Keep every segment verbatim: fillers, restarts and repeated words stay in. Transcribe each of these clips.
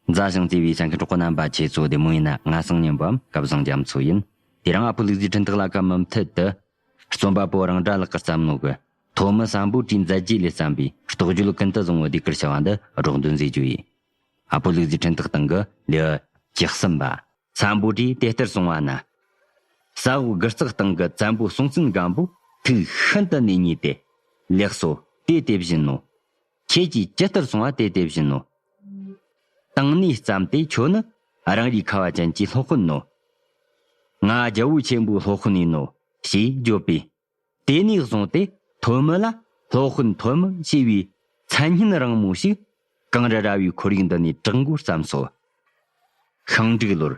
མཛའ་ཞིང་བརྩེ་བའི་ས་མཁན་གྲོགས་པོ་རྣམ་པ། ཁྱེད་ཚོ་བདེ་མོ་ཡིན་ན། ང་སང་ཉིན་པའམ་སྐལ་བཟང་རྒྱ་མཚོ་ཡིན། དེ་རིང་ཨ་ཕོ་ལུག་རྫིའི་འཕྲིན་ཐག་ལ་ཁ་མུ་མཐུད་དུ། རྩོམ་པ་པོ་རང་སྒྲ་ལགས་ཀྱིས་བརྩམས་ནོ་གི་ཐོན་མི་སམ་བྷོ་ཊའི་མཛད་རྗེས་ལས་བརྩམས་པའི་རྟོགས་བརྗོད་ཀུན་ཏུ་བཟང་བོ་ཟློས་གར་བྱ་བ་འདི་སྒྲོག་འདོན་མཛད་རྒྱུ་ཡིན། ཨ་ཕོ་ལུག་རྫིའི་འཕྲིན་ཐག་སྟེང་གི་ལེའུ་བཅུ་གསུམ་པ། སམ་བྷོ་ཊས་དེ་ལྟར་གསུངས་པ་ན། ས་འོག་དགུ་རྩེག་སྟེང་གི་བཙན་པོ་སྲོང་བཙན་སྒམ་པོ་ཐུགས་ཤིན་ཏུ་ནས་མཉེས་ཏེ། ལེགས་སོ། དེ་དེ་བཞིན་ནོ། ཁྱེད་ཀྱིས་ཇི་ལྟར་གསུང་བ་དེ་དེ་བཞིན་ནོ། དང་ནས་བརྩམས་ཏེ་ཁྱོད་ནི་རང་རེའི་ཁ་བ་ཅན་གྱི་སློབ་དཔོན་ནོ། ང་རྒྱལ་པོ་ཆེན་པོའི་སློབ་དཔོན་ཡིན་ནོ། ཞེས་བརྗོད་པས། དེ་ནས་བཟུང་སྟེ་ཐོན་མི་ལ་སློབ་དཔོན་ཐོན་མི་ཞེས་པའི་མཚན་སྙན་རིང་མོ་ཞིག་གངས་རི་ར་བའི་ཁོར་ཡུག་འདི་ནས་གྲགས་འགོ་བརྩམས་སོ། ཤིང་འབྲུག་ལོར།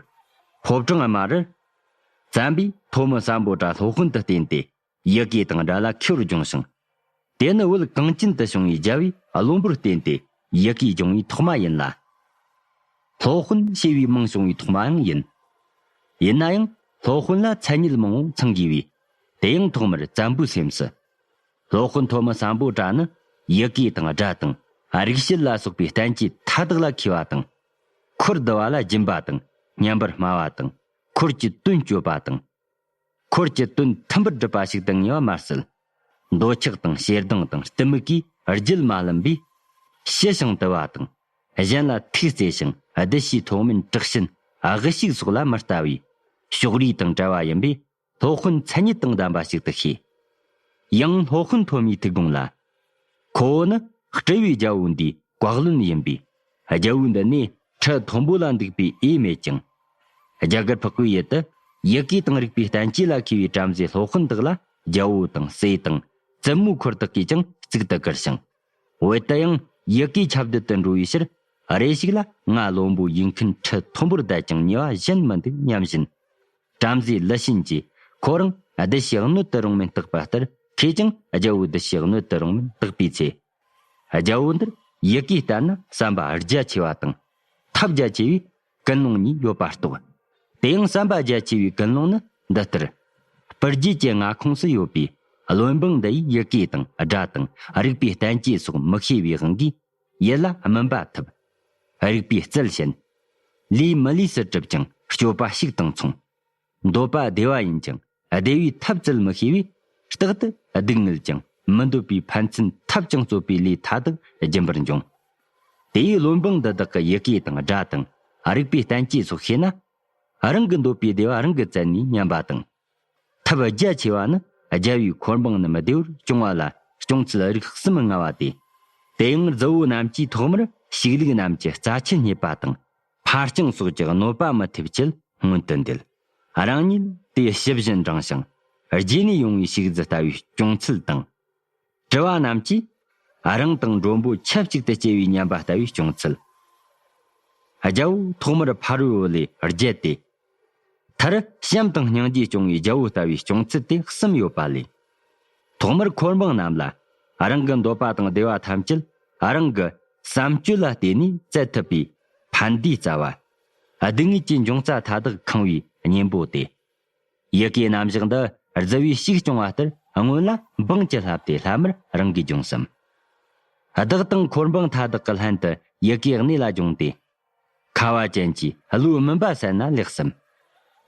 ཕོ་བྲང་དམའ་རུ། བཙན་པོས་ཐོན་མི་སམ་བྷོ་ཊ་སློབ་དཔོན་དུ་བསྟེན་ཏེ། ཡི་གེ་དང་སྒྲ་ལ་མཁས་པར་སྦྱངས་ཤིང་། དེ་ནི་བོད་གངས་ཅན་དུ་བྱུང་བའི་རྒྱལ་པོའི་བློན་པོར་བརྟེན་ཏེ་ཡི་གེ་སྦྱོང་བའི་ཐོག་མ་ཡིན་ལ། སློབ་དཔོན་ཞེས་པའི་མིང་བྱུང་བའི་ཐོག་མའང་ཡིན། ཡིན་ན་ཡང་སློབ་དཔོན་ལ་མཚན་ཉིད་མང་བོ་ཚང་དགོས་པས། དེ་ཡང་ཐོག་མར་བཙན་པོའི་སེམས་སུ། སློབ་དཔོན་ཐོན་མི་སམ་བྷོ་ཊ་ནི་ཡི་གེ་དང་སྒྲ་དང་རིག་བྱེད་ལ་སོགས་པའི་བསྟན་བཅོས་མཐའ་དག་ལ་མཁས་པ་དང་། འཁོར་འདུལ་བ་ལ་སྦྱིན་པ་དང་སྙན་པར་སྨྲ་བ་དང་། འཁོར་གྱི་དོན་སྤྱོད་པ་དང་། འཁོར་གྱི་དོན་མཐུན་པར་སྒྲུབ་པ་ཞིག་ཏུ་ངེས་པ་མ་ཟད། འདོད་ཆགས་དང་ཞེ་སྡང་དང་གཏི་མུག་གིས་རྒྱུད་མ་ལམ་པས། ཞི་ཞིང་དུལ་བ་དང་། གཞན་ལ་ཐུགས་བརྩེ་ཞིང་གདུལ་བྱའི་མཐོ་དམན་དྲག་ཞན་དབུ་ཞྭ་སོགས་ལ་མི་ལྟ་བའི་ཕྱོགས་རིས་དང་བྲལ་བ་ཡིན་པས། སློབ་དཔོན་མཚན་ཉིད་དང་ལྡན་པ་ཞིག་ཏུ་ཤེས། ཡང་སློབ་དཔོན་ཐོན་མིའི་ཐུགས་དགོངས་ལ། ཁོ་བོ་ནི་སྤྲུལ་པའི་རྒྱལ་པོ་འདིའི་བཀའ་བློན་ཡིན་པས། རྒྱལ་པོ་འདི་ནས་ཁྲི་མཐོན་པོ་ལ་འདུག་པའི་འོས་མེད་ཅིང་། རྒྱ་གར་འཕགས་པའི་ཡུལ་དུ་ཡི་གེ་དང་རིག་པའི་བསྟན་བཅོས་ལ་མཁས་པའི་བྲམ་ཟེ་སློབ་དཔོན་དག་ལ་རྒྱལ་པོ་དང་སྲས་དང་བཙུན་མོའི་འཁོར་དག་གིས་ཀྱང་གཙུག་ཏུ་བཀུར་ཞིང་། བོད་དུ་ཡང་ཡི་གེ་ཁྱབ་གདལ་དུ་འགྲོ་བའི་ཕྱིར། རེ་ཞིག་ལ་ང་བློན་པོ་ཡིན་མཁན་ཁྲི་མཐོན་པོར་བསྡད་ཀྱང་ཉེས་པ་གཞན་མི་འདུག་སྙམ་བཞིན། བྲམ་ཟེ་ལི་གཤིན་གྱིས་ཁོ་རང་གདུལ་བྱའི་སྣོད་དུ་རུང་མིན་བརྟག་པ་ལྟར། ཁོས་ཀྱང་རྒྱལ་པོའི་གདུལ་བྱའི་སྣོད་དུ་རུང་མིན་བརྟག་པའི་ཚེ། རྒྱལ་པོ་འདིར་ཡི་གེ་ལྟར་ན་བསམ་པ་རྒྱ་ཆེ་བ་དང་། ཐབས་རྒྱ་ཆེ་བའི་ཀུན་སློང་གཉིས་ཡོད་པ་རྟོགས། དེ་ཡང་བསམ་པ་རྒྱ་ཆེ་བའི་ཀུན་སློང་ནི་འདི་ལྟར། སྤུ་རྒྱལ་གྱི་མངའ་ཁོངས་སུ་ཡོད་པའི་བློན་འབངས་འདི་ཡིས་ཡི་གེ་དང་སྒྲ་དང་རིག་པའི་བསྟན་བཅོས་སོགས་མི་ཤེས་པའི་དབང་གིས། ཡིད་ལ་སྨིན་པ་ཐུབ། རིག་པའི་རྩལ་ཞན། ལས་མི་ལས་སུ་གྲུབ་ཀྱང་སྤྱོད་པ་ཞིག་དང་མཚུངས། འདོད་པ་བདེ་བ་ཡིན་ཀྱང་བདེ་བའི་ཐབས་བཙལ་མི་ཤེས་པས། རྟག་ཏུ་སྡུག་བསྔལ་ཀྱང་མི་འདོད་པའི་ཕན་ཚུན་ཐབས་ཀྱང་རྩོད་པའི་ལས་མཐའ་དག་སྦྱིན་པར་འབྱུང་། དེ་ཡི་བློན་འབངས་འདི་དག་གིས་ཡི་གེ་དང་སྒྲ་དང་རིག་པའི་བསྟན་བཅོས་སོགས་ཤེས་ན། རང་གི་འདོད་པའི་བདེ་བ་རང་གིས་བཙལ་ནས་ཉམས་པ་དང་། ཐབས་རྒྱ་ཆེ་བ་ནི་རྒྱལ་པོའི་འཁོར་འབངས་རྣམས་བདེ་བར་སྐྱོང་བ་ལ་སྐྱོང་ཚུལ་རིགས་གསུམ་མངའ་བ་སྟེ། དེ་ཡང་རྫི་བོ་རྣམས་ཀྱིས་ཐོག་མར་ཕྱུགས་ལུག་རྣམས་ཀྱི་རྩ་ཆུ་རྙེད་པ་དང་། འཕར་རྐྱང་སོགས་ཀྱི་གནོད་པ་མི་ཐེབས་ཆེད་སྔོན་དུ་འདེད། རང་ཉིད་དེ་ཞི་བཞིན་འབྲང་ཞིང་རྗེས་ནས་ཡོང་བའི་ཕྱུགས་རྫི་ལྟ་བུའི་སྐྱོང་ཚུལ་དང་། གྲུ་བ་རྣམས་ཀྱིས་རང་དང་མགྲོན་པོ་ཆབས་ཅིག་ཏུ་སྐྱེལ་བའི་ཉམས་པ་ལྟ་བུའི་སྐྱོང་ཚུལ། རྒྱལ་པོ་ཐོག་མར་ཕ་རོལ་པོ་ལས་རྒྱལ་ཏེ། མཐར་བྱམས་དང་སྙིང་རྗེས་སྐྱོང་བའི་རྒྱལ་པོ་ལྟ་བུའི་སྐྱོང་ཚུལ་དེ་གསུམ་ཡོད་པ་ལས། ཐོག་མར་འཁོར་འབངས་རྣམས་ལ་རང་གི་འདོད་པ་དང་བདེ་བ་ཐམས་ཅད་རང་གི་བསམ་སྤྱོད་ལ་བརྟེན་ནས་བཙལ་ཐུབ་པའི་ཕན་བདེའི་རྩ་བ། སྡུག་བསྔལ་གྱི་འབྱུང་རྩ་མཐའ་དག་ཁེངས་པའི་གཉེན་པོ་སྟེ། ཡི་གེ་རྣམ་གཞག་འདི་རྫི་བོས་ཕྱུགས་སྐྱོང་བ་ལྟར་སྔོན་ལ་འབངས་ཀྱིས་བསླབས་ཏེ་སླབ་མར་རང་གིས་སྦྱོངས་སམ། བདག་དང་འཁོར་འབངས་མཐའ་དག་གིས་ལྷན་དུ་ཡི་གེ་གནད་ལ་སྦྱོངས་ཏེ། ཁ་བ་ཅན་གྱིས་བློའི་སྨིན་པ་གསལ་ན་ལེགས་སམ།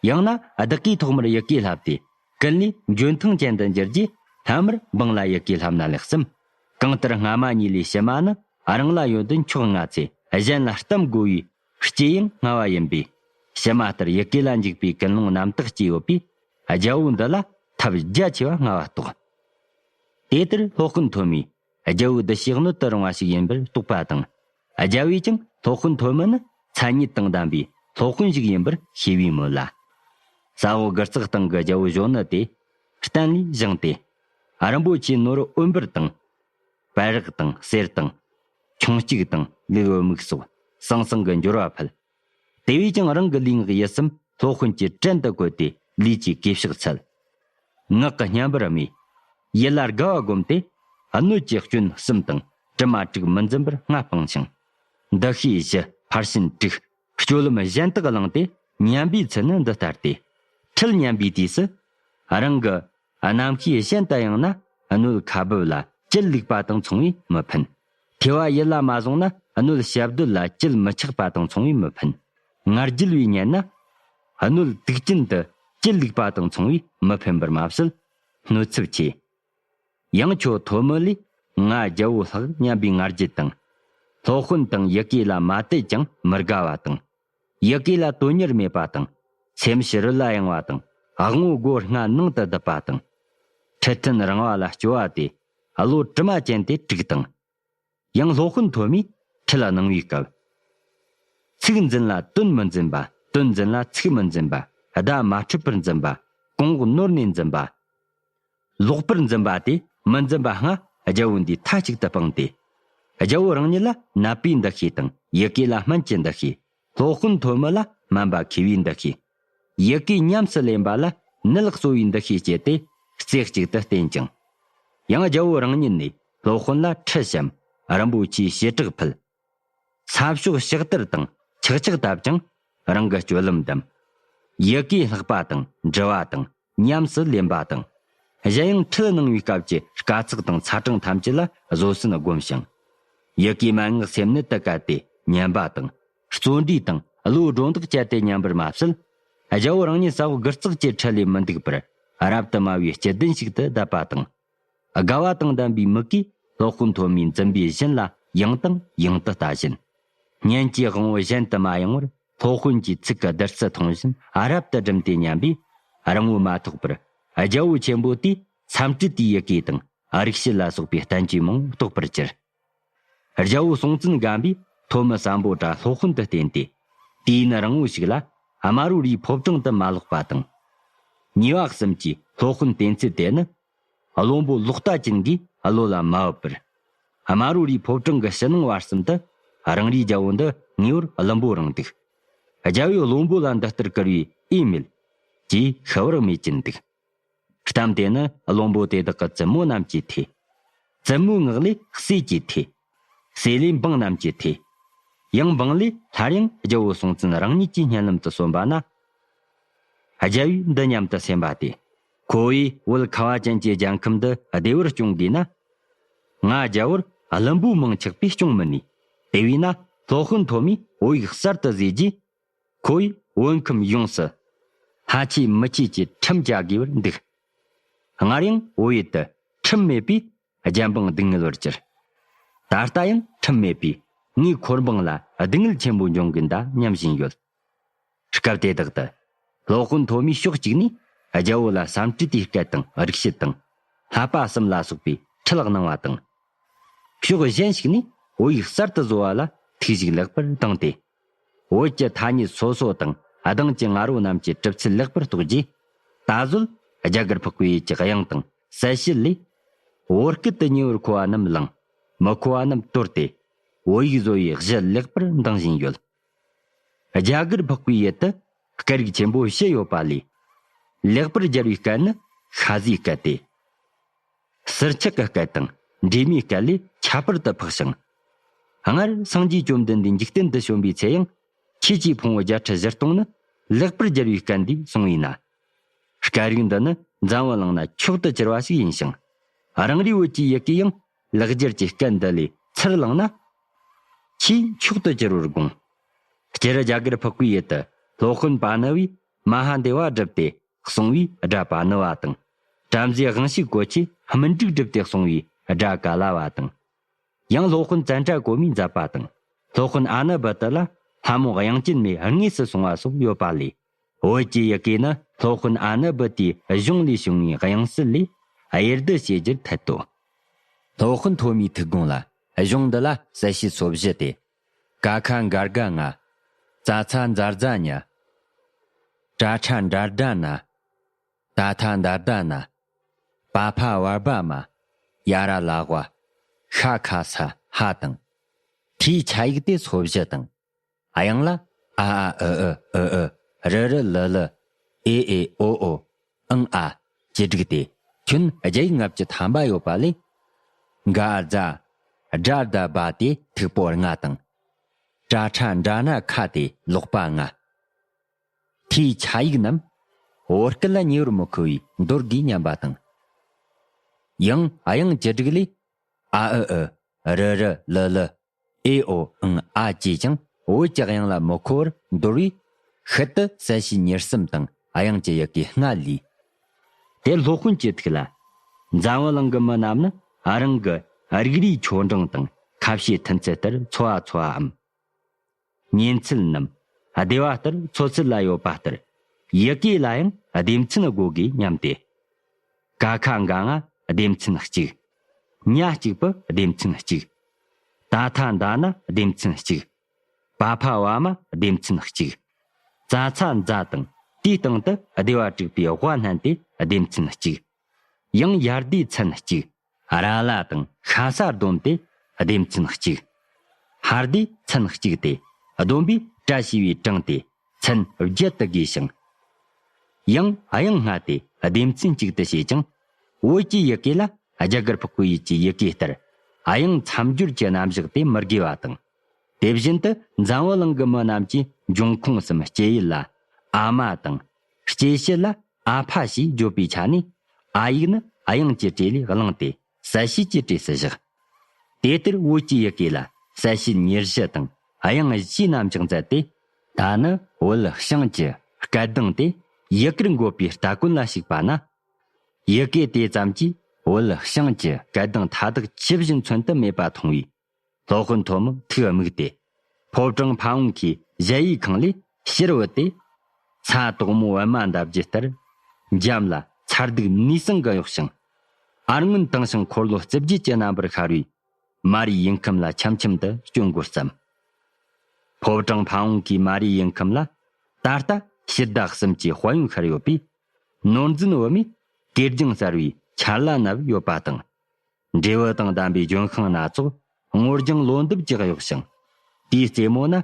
ཡང་ན་བདག་གིས་ཐོག་མར་ཡི་གེ་བསླབས་ཏེ་ཀུན་ལས་འཇོན་ཐང་ཅན་དུ་འགྱུར་རྗེས་སླབ་མར་འབངས་ལ་ཡི་གེ་བསླབ་ན་ལེགས་སམ། གང་ལྟར་སྔ་མ་གཉིས་ལས་ཕྱི་མ་ནི་རང་ལ་ཡོན་ཏན་མཆོག་མངའ་ཚེ་གཞན་ལ་གཏམ་དགོས་པའི་སྐྱེ་ཡང་སྔ་བ་ཡིན་པས། ཕྱི་མ་ལྟར་ཡི་གེ་ལ་འཇུག་པའི་ཀུན་སློང་རྣམ་དག་སྐྱེས་ཡོད་པས། རྒྱལ་པོ་འདི་ལ་ཐབས་རྒྱ་ཆེ་བ་མངའ་བ་རྟོགས། དེ་ལྟར་སློབ་དཔོན་ཐོན་མིས་རྒྱལ་པོའི་གདུལ་བྱའི་སྣོད་དུ་རུང་བ་ཞིག་ཡིན་པར་རྟོགས་པ་དང་། རྒྱལ་པོས་ཀྱང་སློབ་དཔོན་ཐོན་མི་ནི་མཚན་ཉིད་དང་ལྡན་པའི་སློབ་དཔོན་ཞིག་ཡིན་པར་ཤེས་པའི་མོད་ལ། ས་འོག་དགུ་རྩེག་སྟེང་གི་རྒྱལ་པོ་གཞོན་ནུ་དེ་གཏན་ལས་བཞེངས་ཏེ། རིན་པོ་ཆེའི་ནོར་འོད་འབར་དང་། པད་རག་དང་གསེར་དང་། ཁྱུང་གཅིག་དང་ལུག་འོད་མིག་སོགས་ཟང་ཟིང་གི་འབྱོར་བ་ཕུལ། དེ་བས་ཀྱང་རང་གི་ལུས་ངག་ཡིད་གསུམ་སློབ་དཔོན་གྱི་བྲན་དུ་བཀོལ་ཏེ་ལུས་ཀྱི་གུས་ཕྱག་འཚལ། ངག་གི་སྙན་པར་སྨྲས། ཡིད་ལ་དགའ་བ་བསྒོམས་ཏེ། སྣོད་ཀྱི་སྐྱོན་གསུམ་དང་དྲི་མ་དྲུག་མི་འཛིན་པར་སྔ་སྤངས་ཤིང་། འདུ་ཤེས་བཞི་ཕར་ཕྱིན་དྲུག་སྤྱོད་ལམ་གཞན་དག་བླངས་ཏེ། ཉམས་པའི་ཚུལ་ནི་འདི་ལྟར་ཏེ། ཁྲིད་ཉམས་པའི་དུས་སུ། རང་གི་རྣམ་ཤེས་གཞན་དུ་ཡང་ན་སྣོད་ཁ་སྦུབ་ལ་བཅུད་ལུག་པ་དང་མཚུངས་པས་མི་ཕན། ཐོས་པ་ཡིད་ལ་མ་བཟུང་ན་ སྣོད་ཞབས་རྡོལ་ལ་བཅུད་མི་ཆགས་པ་དང་མཚུངས་པས་མི་ཕན། ང་རྒྱལ་བའི་ཉེན་ན། སྣོད་དུག་ཅན་དུ་བཅུད་ལུག་པ་དང་མཚུངས་པས་མི་ཕན་པར་མ་ཟད། གནོད་ཚབས་ཆེ། ཡང་ཁྱོད་ཐོན་མི་ལས་ང་རྒྱལ་པོ་ལྷག་སྙམ་པའི་ང་རྒྱལ་དང་། སློབ་དཔོན་དང་ཡི་གེ་ལ་མ་དད་ཅིང་མི་དགའ་བ་དང་། ཡི་གེ་ལ་དོན་གཉེར་མེད་པ་དང་། སེམས་ཕྱི་རོལ་ལ་གཡེང་བ་དང་། དབང་པོ་སྒོ་ལྔ་ནང་དུ་སྡུད་པ་དང་། ཁྲི་སྟན་རིང་བ་ལ་སྐྱོ་བ་དེ། བློ་དྲི་མ་ཅན་དེ་དྲུག་དང་། ཡང་སློབ་དཔོན་ཐོན་མིས་ཁྲིད་ལ་གནང་བའི་སྐབས། ཚིག་འཛིན་ལ་དོན་མི་འཛིན་པ། དོན་འཛིན་ལ་ཚིག་མི་འཛིན་པ། བརྡ་མ་འཕྲོད་པར་འཛིན་པ། གོང་འོག་ནོར་ནས་འཛིན་པ། ལོག་པར་འཛིན་པ་དེ་མི་འཛིན་པ་ལྔ་རྒྱལ་པོ་འདིས་མཐའ་གཅིག་ཏུ་སྤངས་ཏེ། རྒྱལ་པོ་རང་ཉིད་ལ་ནད་པའི་འདུ་ཤེས་དང་ཡི་གེ་ལ་སྨན་གྱི་འདུ་ཤེས། སློབ་དཔོན་ཐོན་མི་ལ་སྨན་པ་མཁས་པའི་འདུ་ཤེས། ཡི་གེ་ཉམས་སུ་ལེན་པ་ལ་ནད་གསོ་བའི་འདུ་ཤེས་སྐྱེས་ཏེ་རྩེ་གཅིག་ཏུ་བསྟེན་ཅིང་། ཡང་རྒྱལ་པོ་རང་ཉིད་ནས་སློབ་དཔོན་ལ་ཁྲིད་བཤམས། རིན་པོ་ཆེའི་བྱེ་བྲག་ཕུལ། ས་ཕྱོགས་ཕྱག་དར་དང་ཆག་ཆག་བཏབ་ཅིང་རང་གི་སྤྱོད་ལམ་བསྡམས། ཡི་གེ་བསླབ་པ་དང་འབྲི་བ་དང་ཉམས་སུ་ལེན་པ་དང་། གཞན་ཡང་ཁྲིད་གནང་བའི་སྐབས་ཀྱི་དཀའ་ཚེགས་དང་ཚ་གྲང་ཐམས་ཅད་ལ་བཟོད་བསྲན་བསྒོམ་ཞིང་། ཡི་གེའི་མན་ངག་སེམས་གནད་དུ་བཀལ་ཏེ་ཉན་པ་དང་། བརྩོན་འགྲུས་དང་བློའི་སྒྲོ་འདོགས་བཅད་དེ་ཉན་པར་མ་ཟད། རྒྱལ་པོ་རང་ཉིད་ས་འོག་དགུ་བརྩེགས་ཀྱི་ཁྲི་ལས་མི་འདུག་པར་རབ་ཏུ་དམའ་བའི་སྤྱི་གདན་ཞིག་ཏུ་བསྡད་པ་དང་། དགའ་བ་དང་ལྡན་པའི་མིག་གིས་སློབ་དཔོན་ཐོན་མིའི་འཛིན་པའི་བཞིན་ལ་ཡང་དང་ཡང་དུ་ལྟ་བཞིན། སྙན་གྱི་དབང་པོ་གཞན་དུ་མ་ཡེངས་པར་སློབ་དཔོན་གྱི་ཚིག་གི་བདུད་རྩི་འཐུང་བཞིན་རབ་ཏུ་བསྒྲིམས་ཏེ་ཉན་པས། རིང་པོ་མ་ཐོགས་པར་རྒྱལ་པོ་ཆེན་པོ་དེས་སཾ་སྐྲྀ་ཏའི་ཡི་གེ་དང་རིག་བྱེད་ལ་སོགས་པའི་བསྟན་བཅོས་མང་པོ་རྟོགས་པར་གྱུར། རྒྱལ་པོ་སྲོང་བཙན་སྒམ་པོས་ཐོན་མི་སམ་བྷོ་ཊ་སློབ་དཔོན་དུ་བསྟེན་ཏེ། དུས་ཡུན་རིང་པོ་ཞིག་ལ་ཨ་མ་རོ་རའི་ཕོ་བྲང་དུ་མ་ལོག་པ་དང་། ཉེས་པ་གསུམ་གྱིས་སློབ་དཔོན་བསྟེན་ཚུལ་དེ་ནི། བློན་པོ་ལོག་ལྟ་ཅན་གྱིས་བློ་ལ་མ་བབ་པར། ཨ་མ་རོ་རའི་ཕོ་བྲང་གི་ཕྱི་ནང་བར་གསུམ་དུ་རང་རེའི་རྒྱལ་པོ་འདི་ངེས་པར་བླུན་པོ་རང་འདུག། རྒྱལ་པོས་བློན་པོ་ལ་འདི་ལྟར་བཀུར་བས་ཨེ་མེད། ཅེས་ཤི་བར་སྨྲས་ཀྱིན་འདུག། གཏམ་དེ་ནི་བློན་པོ་དེ་དག་གི་བཙུན་མོ་རྣམས་ཀྱིས་ཐོས། བཙུན་མོའི་ངག་ལས་སྲས་ཀྱིས་ཐོས། སྲས་ལས་འབངས་རྣམས་ཀྱིས་ཐོས། ཡང་འབངས་ལས་སླར་ཡང་རྒྱལ་པོ་སྲོང་བཙན་རང་ཉིད་ཀྱི་སྙན་ལམ་དུ་སོན་པ་ན། རྒྱལ་པོས་འདི་སྙམ་དུ་སེམས་པ་སྟེ། ཁོ་བོས་བོད་ཁ་བ་ཅན་གྱི་རྒྱལ་ཁམས་འདི་བདེ་བར་སྐྱོང་དགོས་ན། ང་རྒྱལ་པོར་བླུན་པོའི་མིང་ཆགས་པས་སྐྱོང་མི་ནུས། དེ་བས་ན་སློབ་དཔོན་ཐོན་མིས་བོད་ཡིག་གསར་དུ་བཟོས་རྗེས། ཁོ་བོས་བོད་ཁམས་ཡོངས་སུ་ལྷ་ཆོས་མི་ཆོས་ཀྱི་ཁྲིམས་བཅའ་དགོས་པར་འདུག། སྔར་ཡང་བོད་ཡུལ་དུ་ཁྲིམས་མེད་པས་རྒྱལ་འབངས་སྡུག་བསྔལ་བར་གྱུར། ད་ལྟ་ཡང་ཁྲིམས་མེད་པས་ངའི་འཁོར་འབངས་ལ་སྡུག་བསྔལ་ཆེན་པོ་འབྱུང་གིན་གདའ་སྙམ་བཞིན་ཡོད། སྐབས་དེ་དག་ཏུ། སློབ་དཔོན་ཐོན་མིས་ཕྱོགས་གཅིག་ནས་རྒྱལ་པོ་ལ་སཾ་སྐྲྀ་ཏའི་སྐད་དང་རིག་བྱེད་དང་། བསླབ་པ་གསུམ་ལ་སོགས་པའི་ཁྲིད་གནང་བ་དང་། ཕྱོགས་གཞན་ཞིག་ནས་བོད་ཡིག་གསར་དུ་བཟོ་བ་ལ་ཐུགས་ཤུགས་ལེགས་པར་བཏང་སྟེ། བོད་ཀྱི་ཐ་སྙད་སོ་སོ་དང་གདངས་ཀྱི་ང་རོ་རྣམས་ཀྱི་གྲུབ་ཚུལ་ལེགས་པར་རྟོགས་རྗེས། ད་གཟོད་རྒྱ་གར་འཕགས་པའི་ཡུལ་གྱི་དབྱངས་དང་གསལ་བྱེད་ལས། བོད་སྐད་དུ་ཉེ་བར་མཁོ་བ་རྣམས་བླངས། མི་མཁོ་བ་རྣམས་དོར་ཏེ། བོད་ཡིག་བཟོ་བའི་གཞི་ལེགས་པར་འདིང་བཞིན་ཡོད། རྒྱ་གར་འཕགས་པའི་ཡུལ་དུ་སྐད་རིགས་ཆེན་པོ་བཞི་ཡོད་པ་ལས། ལེགས་པར་སྦྱར་བའི་སྐད་ནི་ཤ་ཟའི་སྐད་དེ། ཟུར་ཆག་གི་སྐད་དང་འདྲེས་མའི་སྐད་ལས་ཁྱད་པར་དུ་འཕགས་ཤིང་། སྔར་སངས་རྒྱས་བཅོམ་ལྡན་འདས་འཇིག་རྟེན་དུ་བྱོན་པའི་ཚེ་ཡང་ཆོས་ཀྱི་ཕུང་པོ་བརྒྱད་ཁྲི་བཞི་སྟོང་ནི་ལེགས་པར་སྦྱར་བའི་སྐད་འདིས་གསུངས་པས་ན། སྐད་རིགས་འདི་ནི་འཛམ་བུ་གླིང་ན་མཆོག་ཏུ་གྱུར་པ་ཞིག་ཡིན་ཞིང་། རང་རེའི་བོད་ཀྱི་ཡི་གེ་ཡང་ལེགས་སྦྱར་གྱི་སྐད་འདི་ལས་ཚུར་བླངས་ན། ཆེས་མཆོག་ཏུ་གྱུར་པར་དགོངས། སྤྱིར་རྒྱ་གར་འཕགས་པའི་ཡུལ་དུ་སློབ་དཔོན་པཱ་ཎ་བས་མ་ཧཱ་དེ་བ་བསྒྲུབས་ཏེ་གསུང་བའི་སྒྲ་པཱ་ཎི་བ་དང་། བྲམ་ཟེ་དབང་ཕྱུག་གོ་ཆས་སྨིན་དྲུག་བསྒྲུབས་ཏེ་གསུང་བའི་སྒྲ་ཀཱ་ལ་བ་དང་། ཡང་སློབ་དཔོན་ཙནྡྲ་གོ་མིས་མཛད་པ་དང་། སློབ་དཔོན་ཨ་ན་བུ་ཏི་ལ་ལྷ་མོ་དབྱངས་ཅན་མས་དངོས་སུ་གསུང་བ་སོགས་ཡོད་པ་ལས། བོད་ཀྱི་ཡི་གེ་ནི་སློབ་དཔོན་ཨ་ན་བུ་ཏིའི་གཞུང་ལས་བྱུང་བའི་དབྱངས་གསལ་ལས་དབྱེ་བསྡུ་བྱེད་རྒྱུར་འཐད་དོ། སློབ་དཔོན་ཐོན་མིའི་ཐུགས་དགོངས་ལ་གཞུང་འདི་ལ་གསལ་བྱེད་སོ་བཞི་སྟེ། ཀ་ཁ་ག་གྷ་ང་། ཙ་ཚ་ཛ་ཛ་ཉ། ཏྲ་ཁྲ་ཌ་ཌ་ན། ད་ཐ་ད་ད་ན། པ་ཕ་བ་བ་མ། ཡ་ར་ལ་ཝ། ཤ་ཁ་ས་ཧ་དང་། ཐིའི་ཆ་ཡིག་དེ་སོ་བཞི་དང་། དབྱངས་ལ་ཨ་ཨ་ཨི་ཨི་ཨི་ཨི། རི་རི་ལི་ལི། ཨེ་ཨེ་ཨོ་ཨོ། ཨང་ཨ། ཅེས་བསྒྲིགས་ཏེ། ཁྱོན་རྒྱ་ཡིག་ལྔ་བཅུ་ཐམ་པ་ཡོད་པ་ལས། ག་ཛ། ཌ་ད་བ་དེ་མཐུག་པོ་ལྔ་དང་། ཏྲ་ཁྲ་ཌ་ན་ཁ་དེ་ལོག་པ་ལྔ། ཐིའི་ཆ་ཡིག་རྣམས་བོད་སྐད་ལ་ཉེ་བར་མི་མཁོ་བས་འདོར་དགོས་སྙམ་པ་དང་། ཡང་དབྱངས་ཅི་བསྒྲིགས་ལས། ཨ་ཨི་ཨི། རི་རི་ལི་ལི། ཨེ་ཨོ་ཨང་ཨ་བཅས་ཀྱང་བོད་ཀྱི་དབྱངས་ལ་མི་མཁོ་བར་འདོར་བས། ཤུལ་དུ་གསལ་བྱེད་ཉེར་གསུམ་དང་དབྱངས་ཀྱི་ཡི་གེ་ལྔ་ལུས། དེར་སློབ་དཔོན་གྱི་ཐུགས་ལ། འཛམ་བུ་གླིང་གི་མི་རྣམས་ནི་རང་གི་རིགས་རུས་ཆོ་འབྲིང་དང་ཁ་བྱེའི་མཐུན་ཚད་ལྟར་འཚོ་བ་འཚོ་བའམ། གཉེན་ཚུལ་རྣམས་སྡེ་བ་ལྟར་འཚོ་ཚུལ་ལ་ཡོད་པ་ལྟར། ཡི་གེ་ལ་ཡང་སྡེ་ཚན་དགོས་དགོས་སྙམ་སྟེ། ཀ་ཁ་ག་ང་སྡེ་ཚན་གཅིག། ཉ་གཅིག་པུ་སྡེ་ཚན་གཅིག། ཏ་ཐ་འདའ་ན་སྡེ་ཚན་གཅིག། པ་ཕ་བ་མ་སྡེ་ཚན་གཅིག། ཙ་ཚ་ཛ་དང་དེའི་སྟེང་དུ་སྡེ་བ་དྲུག་པའི་དབ་བསྣན་ཏེ་སྡེ་ཚན་གཅིག། ཡང་ཡར་སྡེའི་ཚན་གཅིག། ར་ལ་དང་ཤ་ས་བསྡོམས་ཏེ་སྡེ་ཚན་གཅིག། ཧར་སྡེའི་ཚན་གཅིག་སྟེ། བསྡོམས་པས་གྲ་ཞེས་པའི་གྲངས་ཏེ་ཚན་བརྒྱད་དུ་དགོས་ཤིང་། ཡང་དབྱངས་ལྔ་སྟེ་སྡེ་ཚན་གཅིག་ཏུ་བྱེད་ཅིང་། བོད་ཀྱི་ཡི་གེ་ལ་རྒྱ་གར་འཕགས་པའི་ཡུལ་གྱི་ཡི་གེ་ལྟར་དབྱངས་མཚམས་སྦྱོར་གྱི་རྣམ་གཞག་དེ་མི་དགོས་པ་དང་། དེ་བཞིན་དུ་འཛམ་བུ་གླིང་གི་མི་རྣམས་ཀྱིས་འབྱུང་ཁུངས་སམ་སྐྱེ་ཡུལ་ལ་ཨ་མ་དང་། སྐྱེ་ཕྱིར་ལ་ཨ་ཕ་ཞེས་བརྗོད་པའི་ཆ་ནས། ཨ་ཡིག་ནི་དབྱངས་ཀྱི་སྒྲས་ལས་བླངས་ཏེ་གསལ་བྱེད་ཀྱི་སྒྲས་སུ་བཞག། དེ་ལྟར་བོད་ཀྱི་ཡི་གེ་ལ་གསལ་བྱེད་ཉེར་བཞི་དང་དབྱངས་བཞིའི་རྣམ་གཞག་མཛད་དེ། ད་ནི་བོད་ཞང་གི་སྐད་གདངས་དེ་ཡི་གེར་འགོད་པའི་སྟ་གོན་ལ་ཞུགས་པ་ན། ཡི་གེ་དེ་ཙམ་གྱིས་བོད་ཞང་གི་སྐད་གདངས་མཐའ་དག་ཇི་བཞིན་མཚོན་དུ་མེད་པ་མཐོང་བས། སློབ་དཔོན་ཐོན་མི་ཐུགས་དམིགས་ཏེ། ཕོ་བྲང་ཕ་བོང་ཁའི་གཞལ་ཡས་ཁང་ལས་ཕྱིར་བུད་དེ། ས་དོག་མོ་པད་མ་འདབ་བརྒྱད་ལྟར། འཇམ་ལ་མཚར་སྡུག་ནུས་གསང་གི་གཡོགས་ཤིང་། ཨ་སྔོན་དྭངས་ཤིང་འཁོར་ལོ་རྩིབས་བརྒྱད་ཀྱི་རྣམ་པར་ཤར་བའི་མ་རིའི་ཡུལ་ཁམས་ལ་འཆམ་འཆམ་དུ་སྐྱོད་འགོ་བརྩམས། ཕོ་བྲང་ཕ་བོང་ཁའི་མ་རིའི་ཡུལ་ཁམས་ལ་ད་ལྟ་ཕྱི་ཟླ་གསུམ་གྱི་དཔལ་ཡོན་ཤར་ཡོད་པས། ནོར་འཛིན་བུ་མོའི་གོས་ལྗང་གསར་བའི་ཆར་ལྭ་བསྣམས་ཡོད་པ་དང་། འབྲས་བུ་དང་ལྡན་པའི་ལྗོན་ཤིང་སྣ་ཚོགས་སྔོ་ལྗང་ལོ་འདབ་ཀྱིས་གཡོགས་ཤིང་། དེའི་རྩེ་མོ་ན་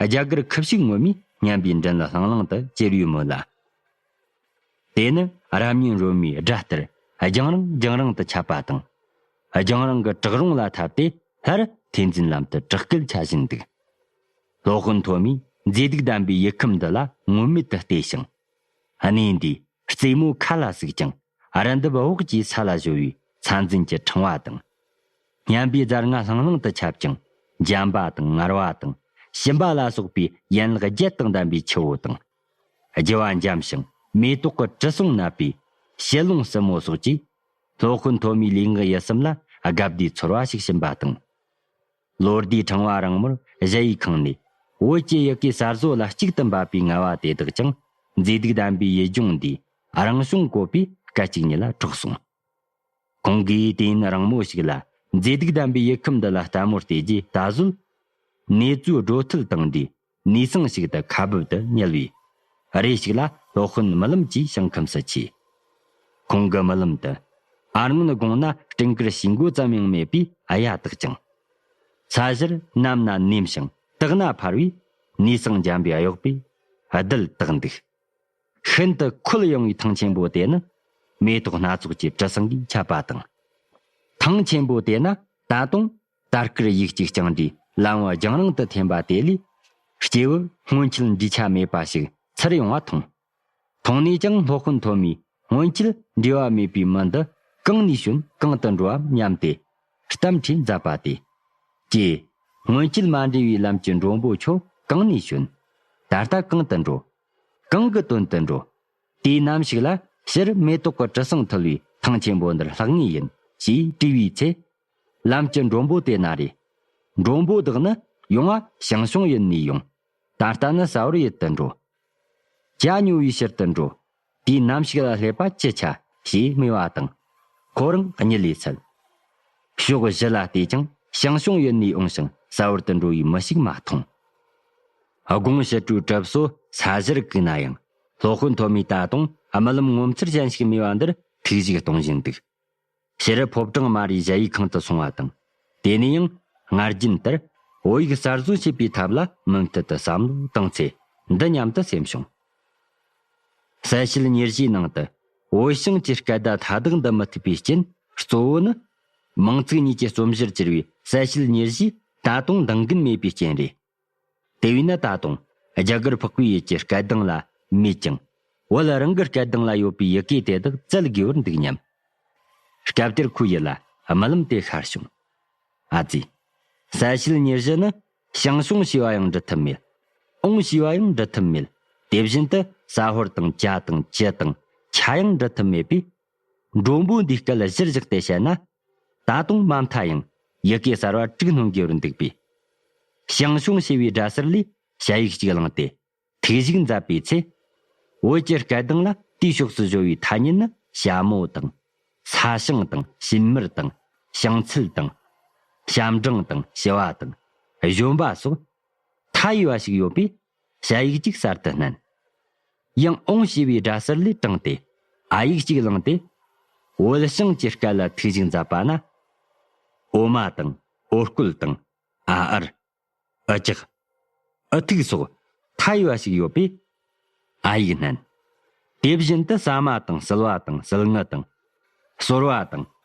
རྒྱ་གར་ཁུ་བྱུག་ངོམ་པའི་སྙན་པའི་མགྲིན་ལ་ལྷང་ལྷང་དུ་གྱེར་བའི་མོད་ལ། དེ་ནི་རབ་སྙན་རོལ་མོའི་སྒྲ་ལྟར་རྒྱང་རིང་རྒྱང་རིང་དུ་ཁྱབ་པ་དང་། རྒྱང་རིང་གི་བྲག་རོང་ལ་ཐབས་ཏེ་སླར་ཐོས་འཛིན་ལམ་དུ་བྲག་བརྐོས་འཆར་བཞིན་འདུག། སློབ་དཔོན་ཐོན་མིས་མཛེས་སྡུག་ལྡན་པའི་ཡུལ་ཁམས་འདི་ལ་ངོམས་མེད་དུ་བལྟས་ཤིང་། གནས་འདིའི་རྩེ་མོ་མཁའ་ལ་ཟུག་ཅིང་། རི་འདབས་འོག་གི་ས་ལ་གཞོལ་བའི་ས་འཛིན་གྱི་ཕྲེང་བ་དང་། སྙན་པའི་རྫ་རྔ་ལྷང་ལྷང་དུ་ཁྱབ་ཅིང་། འཇམ་པ་དང་མངར་བ་དང་ཞིམ་པ་ལ་སོགས་པའི་ཡན་ལག་བརྒྱད་དང་ལྡན་པའི་ཆུ་བོ་དང་། རྒྱུ་བ་འཇམ་ཞིང་མེ་ཏོག་གི་དྲི་བསུང་མནབས་པའི་བྱི་ལོང་སྲིན་མོ་སོགས་ཀྱིས་སློབ་དཔོན་ཐོན་མིའི་ལུས་ངག་ཡིད་གསུམ་ལ་དགའ་བདེའི་ཚོར་བ་ཞིག་བྱིན་པ་དང་། ལོ་ཟླའི་ཕྲེང་བ་རིང་མོར་གཞལ་ཡས་ཁང་ནས་བོད་ཀྱི་ཡི་གེ་གསར་བཟོ་ལ་གཅིག་ཏུ་འབབ་པའི་ངལ་བ་དེ་དག་ཀྱང་མཛེས་སྡུག་ལྡན་པའི་ཡུལ་ལྗོངས་འདིའི་རང་བྱུང་བཀོད་པའི་སྐད་ཅིག་ཉིད་ལ་གྲགས་སོང་། ཁོང་གིས་དུས་ཡུན་རིང་མོ་ཞིག་ལ་མཛེས་སྡུག་ལྡན་པའི་ཡུལ་ཁམས་འདི་ལ་ལྟད་མོ་བལྟས་རྗེས་ད་གཟོད། ནེ་ཙོའི་སྒྲོ་ཐལ་དང་འདྲའི་ནུས་གསང་ཞིག་ཏུ་ཁ་འབབ་ཏུ་བསྙལ་བས། རེ་ཞིག་ལ་སློབ་དཔོན་རྨི་ལམ་གྱི་ཞིང་ཁམས་སུ་མཆིས། ཁོང་གི་རྨི་ལམ་དུ་ཨ་སྔོན་དགོང་ན་སྤྲིན་དཀར་ཞིང་མགོ་ཙམ་ཡང་མེད་པའི་གཡའ་དག་ཅིང་། ས་གཞིར་ནམ་ན་ནེམ་ཞིང་དག་ན་འཕར་བའི་ནུས་གསང་འཇམ་པའི་གཡོག་པས་རྡུལ་དག་འདུག། ཤིན་ཏུ་འཁོད་ཡངས་པའི་ཐང་ཆེན་པོ་དེ་ནི་མེ་ཏོག་སྣ་ཚོགས་ཀྱི་དྲི་བསུང་གིས་ཁྱབ་པ་དང་། ཐང་ཆེན་པོ་དེ་ན་ད་དུང་དར་དཀར་ཡིག་གཅིག་རྐྱང་འདྲའི་ལམ་བུ་རྒྱང་རིང་དུ་འཐེན་པ་དེ་ལས་སྐྱེས་བུ་སྔོན་ཆད་འདྲིས་ཆ་མེད་པ་ཞིག་ཚུར་ཡོང་བ་མཐོང་། མཐོང་ནས་ཀྱང་སློབ་དཔོན་ཐོན་མིས་སྔོན་ཆད་འདྲིས་པ་མེད་པའི་མི་འདི་གང་ནས་བྱོན་གང་དུ་འགྲོའམ་སྙམ་སྟེ་གཏམ་ཁྲིད་མཛད་པ་དེ། ཀྱེ། སྔོན་ཆད་མ་འདྲིས་པའི་ལམ་གྱི་མགྲོན་པོ་ཁྱོད་གང་ནས་བྱོན། ད་ལྟ་གང་དུ་འགྲོ། གང་གི་དོན་དུ་འགྲོ། དུས་ནམ་ཞིག་ལ་ཕྱིར་མེ་ཏོག་གི་དྲི་བསུང་འཐུལ་བའི་ཐང་ཆེན་པོ་འདིར་ལྷག་ངེས་ཡིན་ཞེས་དྲིས་པའི་ཚེ། ལམ་གྱི་མགྲོན་པོ་དེ་ན་རེ། མགྲོན་པོ་དག་ནི་ཡོང་བ་ཞང་ཞུང་ཡུལ་ནས་ཡོང་། ད་ལྟ་ནི་ཟ་ཧོར་ཡུལ་དུ་འགྲོ། ཇ་ཉོ་བའི་ཕྱིར་དུ་འགྲོ། དུས་ནམ་ཞིག་ལ་སླེབས་པ་ཅི་ཆ་ཞེས་སྨྲས་པ་དང་། ཁོ་རང་གཉིད་ལས་སད། ཕྱོགས་བཞི་ལ་བལྟས་ཀྱང་ཞང་ཞུང་ཡུལ་ནས་འོངས་ཤིང་ཟ་ཧོར་དུ་འགྲོ་བའི་མི་ཞིག་མ་མཐོང་། དགོངས་ཞི་ཁྲོའི་གྲིབ་སོ་ས་གཞིར་བཀུག་ན་ཡང་། སློབ་དཔོན་ཐོན་མིས་ད་དུང་རྨི་ལམ་ངོ་མཚར་ཅན་ཞིག་རྨིས་པ་འདིར་ཐུགས་ཞིག་གཏོང་བཞིན་འདུག། ཕྱིར་ཕོ་བྲང་མ་རིའི་གཞལ་ཡས་ཁང་དུ་སོང་བ་དང་། དེ་ནས་ཡང་སྔར་རྒྱུན་ལྟར་བོད་ཡིག་གསར་བཟོ་བྱེད་པའི་ཐབས་ལ་མུ་མཐུད་དུ་བསམ་བློ་བཏང་ཚེ་འདི་སྙམ་དུ་སེམས་བྱུང་། གསལ་བྱེད་ཉེར་བཞིའི་ནང་དུ་བོད་ཞང་གི་སྐད་བརྡ་མཐའ་དག་འདི་མི་ཐུབ་པའི་རྐྱེན་གཙོ་བོ་ནི། མིང་ཚིག་གཉིས་ཀྱི་རྩོམ་གཞིར་གྱུར་པའི་གསལ་བྱེད་ཉེར་བཞི་ད་དུང་འདང་གིན་མེད་པའི་རྐྱེན་རེད། དེ་བས་ན་ད་དུང་རྒྱ་གར་འཕགས་པའི་ཡུལ་གྱི་སྐད་གདངས་ལ་མེད་ཀྱང་། བོད་རང་གི་སྐད་གདངས་ལ་ཡོད་པའི་ཡི་གེ་དེ་དག་བཙལ་དགོས་པར་འདུག་སྙམ། སྐབས་དེར་ཁོའི་ཡིད་ལ་རྨི་ལམ་དེ་ཤར་བྱུང་། ཨ་ཙི། གསལ་བྱེད་ཉེར་བཞི་ནི་ཞང་ཞུང་ཞེས་པ་ཡང་འབྲི་ཐབས་མེད། ཨོང་ཞེས་པ་ཡང་འབྲི་ཐབས་མེད། དེ་བཞིན་དུ་ས་ཧོར་དང་ཅ་དང་ཅི་དང་ཆ་ཡང་འབྲི་ཐབས་མེད་པས། མགྲོན་པོ་འདིའི་སྐད་གཞིར་བཞག་སྟེ་བཤད་ན། ད་དུང་མ་མཐའ་ཡང་ཡི་གེ་གསར་བ་དྲུག་སྣོན་དགོས་པར་འདུག་པས། ཞང་ཞུང་ཞེས་པའི་སྒྲ་གསར་ལས་ཞ་ཡིག་གཅིག་བླངས་ཏེ། ཐིག་གཞུག་མཛད་པའི་ཚེ། བོད་ཀྱི་སྐད་གདངས་ལ་དེའི་ཕྱོགས་སུ་བཞོ་བའི་ཐ་སྙད་ནི་ཞྭ་མོ་དང་། ས་ཞིང་དང་ཤིན་མར་དང་ཞིང་ཚལ་དང་། ཞབས་འབྲིང་དང་ཞི་བ་དང་གཞོན་པ་སོགས་མཐའ་ཡས་པ་ཞིག་ཡོད་པས། ཞ་ཡིག་གཅིག་གསར་དུ་བསྣན། ཡང་ཨོང་ཞེས་པའི་སྒྲ་གསར་ལས་དྲངས་ཏེ་ཨ་ཡིག་གཅིག་བླངས་ཏེ། བོད་ཞང་གི་སྐད་ལ་ཐིག་གཞུག་མཛད་པ་ན། འོ་མ་དང་འོ་སྐོལ་དང་ཨ་ཨར། ཨུ་ཅག་ཨུ་ཐུག་སོགས་མཐའ་ཡས་པ་ཞིག་ཡོད་པས་ཨ་ཡིག་བསྣན། དེ་བཞིན་དུ་ཟ་མ་དང་ཟིལ་བ་དང་ཟིལ་ངུ་དང་། སོལ་བ་དང་།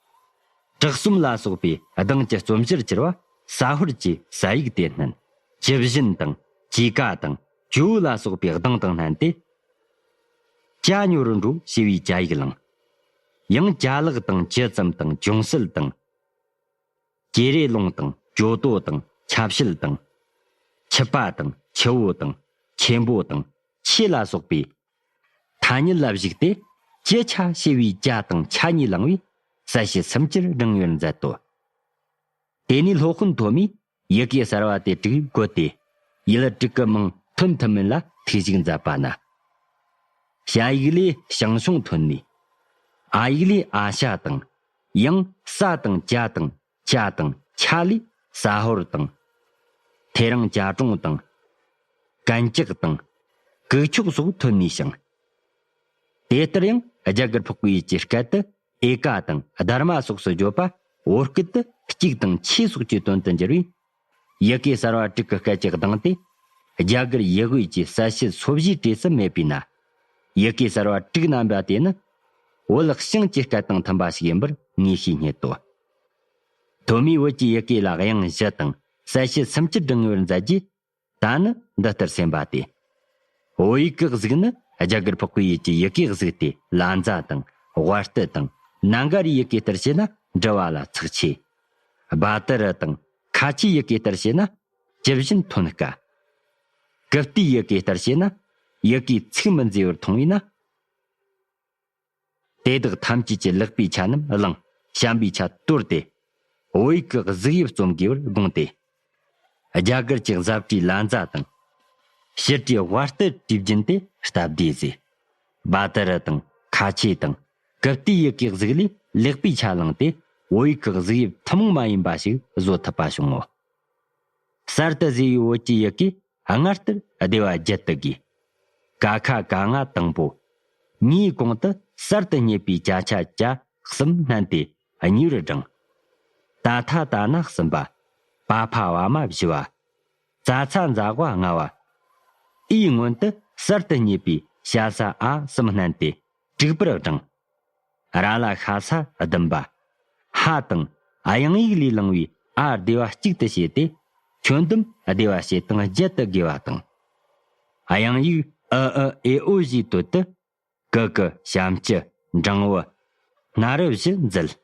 བྲག་གསུམ་ལ་སོགས་པའི་གདངས་ཀྱི་རྩོམ་གཞིར་གྱུར་པ་ས་ཧོར་གྱི་ས་ཡིག་དེ་བསྣན། ཇི་བཞིན་དང་ཇི་ཀ་དང་ཇོ་བོ་ལ་སོགས་པའི་གདངས་དང་བསྣན་ཏེ། ཅ་ཉོ་རུ་འགྲོ་ཞེས་པའི་ཅ་ཡིག་བླངས། ཡང་ཅ་ལག་དང་ཇི་ཙམ་དང་ཅུང་ཟད་དང་། ཀེ་རེ་ལུང་དང་ཇོ་ཏོ་དང་ཆབ་བཤད་དང་། ཆུ་པ་དང་ཆུ་བོ་དང་ཆེན་པོ་དང་ཆེ་ལ་སོགས་པའི་ཐ་སྙད་ལ་གཞིགས་ཏེ། ཅི་ཆ་ཞེས་པའི་ཅ་དང་ཆ་གཉིས་བླངས་པས་གསལ་བྱེད་སུམ་ཅུར་བགྲང་ཡོད་མཛད་དོ། དེ་ནས་སློབ་དཔོན་ཐོན་མིས་ཡི་གེ་གསར་བ་དེ་དྲུག་བཀོད་དེ། ཡུལ་དྲུག་གི་མིང་ཐོན་ཐུབ་མིན་ལ་ཐུགས་ཞིབ་མཛད་པ་ན། ཞ་ཡིག་ལས་ཞང་ཞུང་ཐོན་ནས། ཨ་ཡིག་ལས་ཨ་ཤ་དང་། ཡང་ས་དང་ཅ་དང་ཆ་དང་ཆ་ལས་ས་ཧོར་དང་། ཐེ་རང་ཅ་ཀྲུང་དང་། གན་ཅག་དང་། གུག་ཆོག་སོགས་ཐོན་ནས་ཤིང་། དེ་ལྟར་ཡང་རྒྱ་གར་འཕགས་པའི་ཡུལ་གྱི་སྐད་དུ་ཨེ་ཀ་དང་དྷརྨ་སོགས་སུ་བརྗོད་པ་བོད་སྐད་དུ་གཅིག་དང་ཆེ་སོགས་ཀྱི་དོན་དུ་འགྱུར་བས། ཡི་གེ་གསར་བ་དྲུག་གི་སྐད་ཀྱི་གདངས་དེ་རྒྱ་གར་ཡུལ་དབུས་ཀྱི་གསལ་བྱེད་སོ་བཞིའི་གྲས་སུ་མེད་པས་ན། ཡི་གེ་གསར་བ་དྲུག་རྣམ་པ་དེ་ནི་བོད་ཞང་གི་སྐད་དང་མཐུན་པ་ཞིག་ཡིན་པར་ངེས་ཤེས་རྙེད་དོ། ཐོན་མིས་བོད་ཀྱི་ཡི་གེ་ལ་དབྱངས་བཞི་དང་གསལ་བྱེད་སུམ་ཅུ་བགྲང་ཡོད་མཛད་རྗེས། ད་ནི་འདི་ལྟར་གསན་པ་སྟེ། བོད་ཡིག་གི་གཟུགས་ནི་རྒྱ་གར་འཕགས་པའི་ཡུལ་གྱི་ཡི་གེའི་གཟུགས་ཏེ། ལ་མཛའ་དང་ཝརྟུ་དང་ན་ག་རའི་ཡི་གེ་ལྟར་བྱས་ན་འབྲི་བ་ལ་ཚེགས་ཆེ། བ་ཏི་རི་དང་ཁ་ཆེའི་ཡི་གེ་ལྟར་བྱས་ན་ཇི་བཞིན་ཐོན་དཀའ། ཀིབ་ཏིའི་ཡི་གེ་ལྟར་བྱས་ན་ཡི་གེའི་ཚིག་མི་མཛེས་པར་མཐོང་བས་ན། དེ་དག་ཐམས་ཅད་ཀྱི་ལེགས་པའི་ཆ་རྣམས་བླངས། ཞན་པའི་ཆ་དོར་ཏེ། བོད་ཡིག་གི་གཟུགས་དབྱིབས་རྩོམ་དགོས་པར་དགོངས་ཏེ། རྒྱ་གར་གྱི་གཟབ་བྲིས་ལ་མཛའ་དང་། ཕྱི་བྲིས་ཝརྟུ་བྲིས་རྒྱུན་དེ་སྟབས་བདེ་ཟེར། བ་ཏི་རི་དང་ཁ་ཆེ་དང་ཀིབ་ཏིའི་ཡི་གེའི་གཟུགས་ལས་ལེགས་པའི་ཆ་བླངས་ཏེ། བོད་ཡིག་གི་གཟུགས་དབྱིབས་ཐུན་མོང་མ་ཡིན་པ་ཞིག་བཟོ་ཐུབ་པ་བྱུང་ངོ་། གསར་དུ་བཟོས་པའི་བོད་ཀྱི་ཡི་གེ་སྔར་ལྟར་སྡེ་བ་བརྒྱད་དུ་བགོས། ཀ་ཁ་ག་ང་དང་པོ། ངའི་གོང་དུ་གསར་དུ་རྙེད་པའི་ཅ་ཆ་ཅ་གསུམ་བསྣན་ཏེ་གཉིས་པར་བགྲངས། ཏ་ཐ་ཏ་ན་གསུམ་པ། པ་ཕ་བ་མ་བཞི་བ། ཙ་ཚ་ཛ་ཝ་ལྔ་བ། ཨིའི་སྔོན་དུ་གསར་དུ་རྙེད་པའི་ཤ་ས་ཨ་གསུམ་བསྣན་ཏེ་དྲུག་པར་བགྲངས། ར་ལ་ཤ་ས་བདུན་པ། ཧ་དང་དབྱངས་ཡིག་ལས་བླངས་པའི་ཨ་སྡེ་བ་གཅིག་ཏུ་བྱས་ཏེ། ཁྱོན་བསྡོམས་སྡེ་བ་བྱེད་སྟངས་བརྒྱད་དུ་བགོས་པ་དང་། དབྱངས་ཡིག་ཨ་ཨི་ཨེ་ཨོ་བཞིའི་དོད་དུ། ཀི་ཀི་ཞབས་ཀྱུ་འབྲིང་བུ། སྣ་རུ་བཞི་མཛུབ།